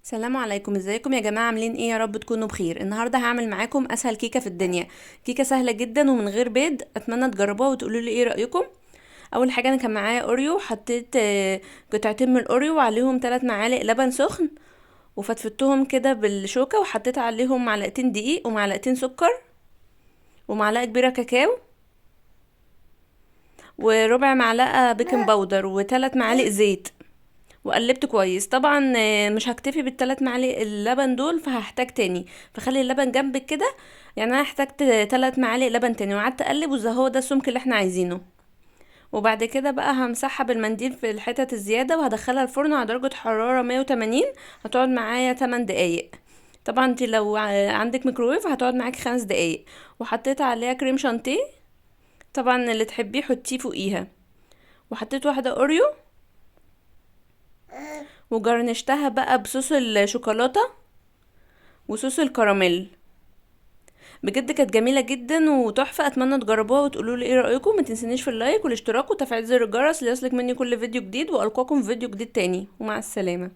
السلام عليكم، ازيكم يا جماعه؟ عاملين ايه؟ يا رب تكونوا بخير. النهارده هعمل معاكم اسهل كيكة في الدنيا، كيكة سهلة جدا ومن غير بيض. اتمنى تجربوها وتقولوا لي ايه رايكم. اول حاجة انا كان معايا اوريو، حطيت قطعتين من الاوريو وعليهم 3 معالق لبن سخن، وفتفتهم كده بالشوكة، وحطيت عليهم معلقتين دقيق ومعلقتين سكر ومعلقة كبيرة كاكاو وربع معلقه baking powder وثلاث معالق زيت، وقلبت كويس. طبعا مش هكتفي بالثلاث معالق اللبن دول، فهحتاج تاني، فخلي اللبن جنبك كده. انا احتاجت 3 معالق لبن تاني، وقعدت اقلب، وزي هو ده السمك اللي احنا عايزينه. وبعد كده بقى همسحها بالمنديل في الحتت الزيادة، وهدخلها الفرن على درجه حرارة 180. هتقعد معايا 8 دقايق. طبعا انت لو عندك ميكروويف هتقعد معاكي 5 دقايق. وحطيت عليها كريم شانتيه، طبعا اللي تحبيه حطيه فوقيها. وحطيت واحدة اوريو، وجرنشتها بقى بصوص الشوكولاتة وصوص الكراميل. بجد كانت جميلة جدا وتحفه، اتمنى تجربوها وتقولوا لي ايه رايكم. ما تنسونيش في ال like والاشتراك وتفعيل زر الجرس ليصلك مني كل فيديو جديد، والقاكم في فيديو جديد تاني، ومع السلامة.